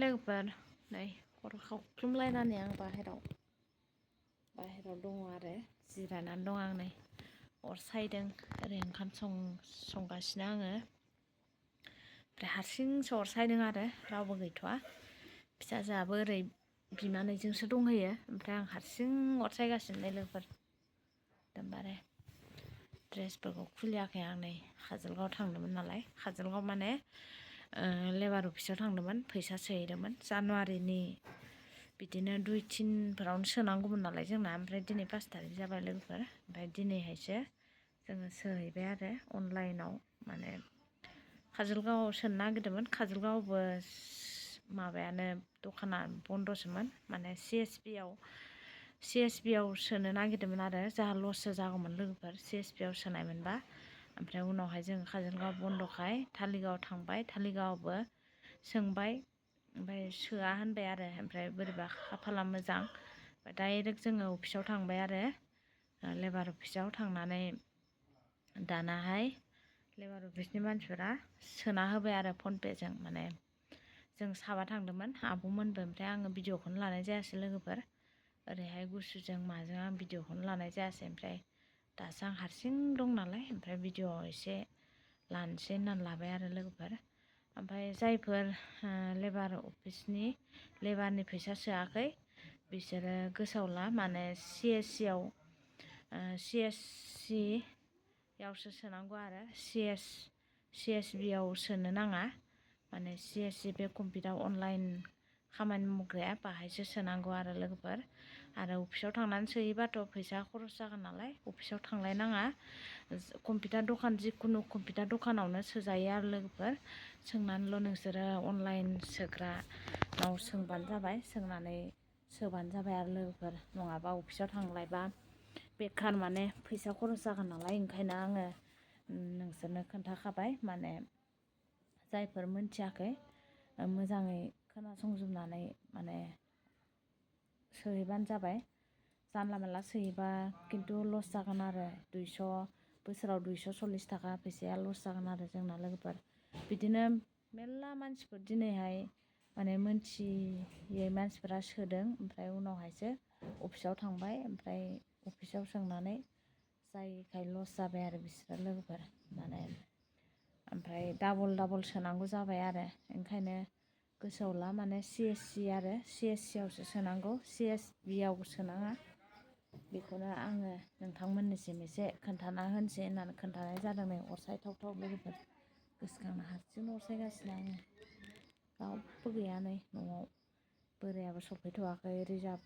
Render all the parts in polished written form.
लोगोफोर नै खर' खावख्लुमलायनानै आं बाहेराव दङ आरो जिरायनानै दं आं नै अर सायदों ओरै ओंखाम संगासिनो आङो ओमफ्राय हारसिंसो अर सायदों आरो रावबो गैथ'वा फिसाजोआबो ओरै बिमानैजोंसो दंहैयो ओमफ्राय आं हारसिं अर सायगासिनो लोगोफोर एकदमबारे ड्रेसफोरखौ खुलियाखै आं नै काजलगाव थांदोंमोन नालाय काजलगाव माने लेबार अफिसाव थांदोंमोन फैसा सोहैदोंमोन जानुवारिनि बिदिनो 2-3फोरावनो सोनांगौमोन नालाय जोंना ओमफ्राय दिनै 5 तारिख जाबाय लोगोफोर ओमफ्राय दिनैहायसो जोङो सोहैबाय आरो अनलाइनाव माने काजलगावआव सोनो नागिरदोंमोन काजलगावआवबो माबायानो दखाना बन्द'सोमोन माने CSB आव सोनो नागिरदोंमोन आरो जोंहा लससो जागौमोन लोगोफोर CSB आव सोनायमोनबा ओमफ्राय उनावहाय जों काजलगाव बन्द'खाय धालिगाव थांबाय धालिगावआवबो सोंबाय ओमफ्राय सोआ होनबाय आरो ओमफ्राय बोरैबा खाफाला मोजां डाइरेक्ट जोङो अफिसाव थांबाय आरो लेबार अफिसाव थांनानै दानाहाय लेबार अफिसनि मानसिफोरा सोना होबाय आरो फनपेजों माने जों साबा थांदोंमोन आब'मोनबो ओमफ्राय आङो भिडिअखौनो लानाय जायासै लोगोफोर ओरैहाय गुसुजों माजों आं भिडिअखौनो लानाय जायासै ओमफ्राय दासो आं हारसिं दं नालाय ओमफ्राय भिडिअ एसे लानोसै होननानै लाबाय आरो लोगोफोर ओमफ्राय जायफोर लेबारनि फैसा सोआखै बिसोरो गोसोआव ला माने CSC आवसो सोनांगौ आरो CSB आव सोनो नाङा माने CSC बे कम्पिउटार अनलाइन खामानि मावग्राया बाहायसो सोनांगौ आरो लोगोफोर आरो अफिसाव थांनानै सोयोबाथ' फैसा खरस जागोन नालाय अफिसाव थांलायनाङा कम्पिउटार दखान जिखुनु कम्पिउटार दखानावनो सोजायो आरो लोगोफोर सोंनानैल' नोंसोरो अनलाइन सोग्रानाव सोंबानो जाबाय सोंनानै सोबानो जाबाय आरो लोगोफोर नङाबा अफिसाव थांलायबा बेखार माने फैसा खरस जागोन नालाय ओंखायनो आङो नोंसोरनो खोन्थाखाबाय माने जायफोर मोनथियाखै मोजाङै खोनासंजोबनानै माने सोहैबानो जाबाय जानला मानला सोयोबा खिन्थु लस जागोन आरो बोसोराव 240 थाखा फैसाया लस जागोन आरो जोंना लोगोफोर बिदिनो मेल्ला मानसिफोर दिनैहाय माने मोनथियै मानसिफोरा सोदों ओमफ्राय उनावहायसो अफिसाव थांबाय ओमफ्राय अफिसाव सोंनानै जायैखाय लस जाबाय आरो बिसोरो लोगोफोर माने ओमफ्राय डाबल सोनांगौ जाबाय आरो ओंखायनो गोसोआव ला माने CSC आवसो सोनांगौ CSB आव सोनाङा बेखौनो आङो नोंथांमोननिसिम एसे खोन्थाना होनोसै होननानै खोन्थानाय जादों नै अर सायथावथाव लोगोफोर गोसोखांना हारसिं अर सायगासिनो आङो रावबो गैया नै न'आव बोरायाबो सफैथ'वाखै रिजार्भ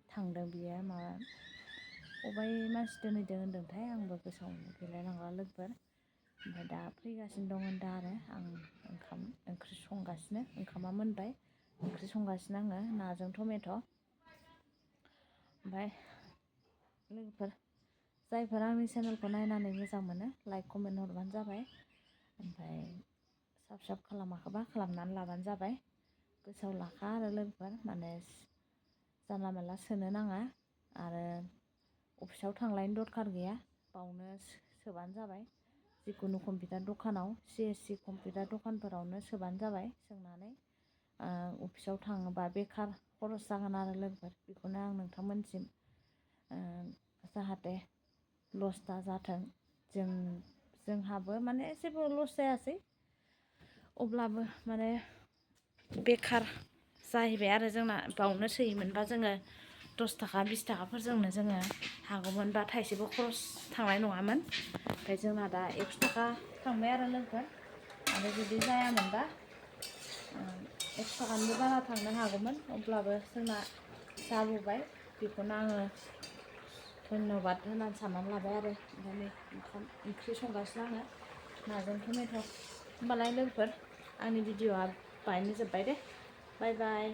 थांदों बियो माबा अबाय मानसि दोनहैदों होनदोंथाय आंबो गोसोआव गैलायलांला लोगोफोर ओमफ्राय दा फैगासिनो दं होनदों आरो आं ओंख्रि संगासिनो ओंखामा मोनबाय ओंख्रि संगासिनो आङो नाजों टमेट' ओमफ्राय लोगोफोर जायफोर आंनि चेनेलखौ नायनानै मोजां मोनो लाइक कमेन्ट हरबानो जाबाय ओमफ्राय साबस्क्राइब खालामाखैबा खालामनानै लाबानो जाबाय गोसोआव लाखा आरो लोगोफोर माने जानला मानला सोनो नाङा आरो अफिसाव थांलायनो दरखार गैया बावनो सोबानो जाबाय जिखुनु कम्पिउटार दखानाव CSC कम्पिउटार दखानफोरावनो सोबानो जाबाय सोंनानै अफिसाव थाङोबा बेखार खरस जागोन आरो लोगोफोर बेखौनो आं नोंथांमोनसिम जाहाथे लस दा जाथों जोंहाबो माने जेबो लस जायासै अब्लाबो माने बेखार जाहैबाय आरो जोंना बावनो सोयोमोनबा जोङो 10 थाखा 20 थाखाफोरजोंनो जोङो हागौमोन बा थाइसेबो खरस थांनाय नङामोन ओमफ्राय जोंना दा 100 थाखा थांबाय आरो लोगोफोर आरो जुदि जायामोनबा 100 थाखानिबो बारा थांनो हागौमोन अब्लाबो जोंना जाबोबाय बेखौनो आङो धन्यबाद होननानै साननानै लाबाय आरो ओमफ्राय नै ओंख्रि संगासिनो आङो नाजों टमेट' होमबालाय लोगोफोर आंनि भिडिअ'आ बाहायनो जोब्बाय दे बाय बाय।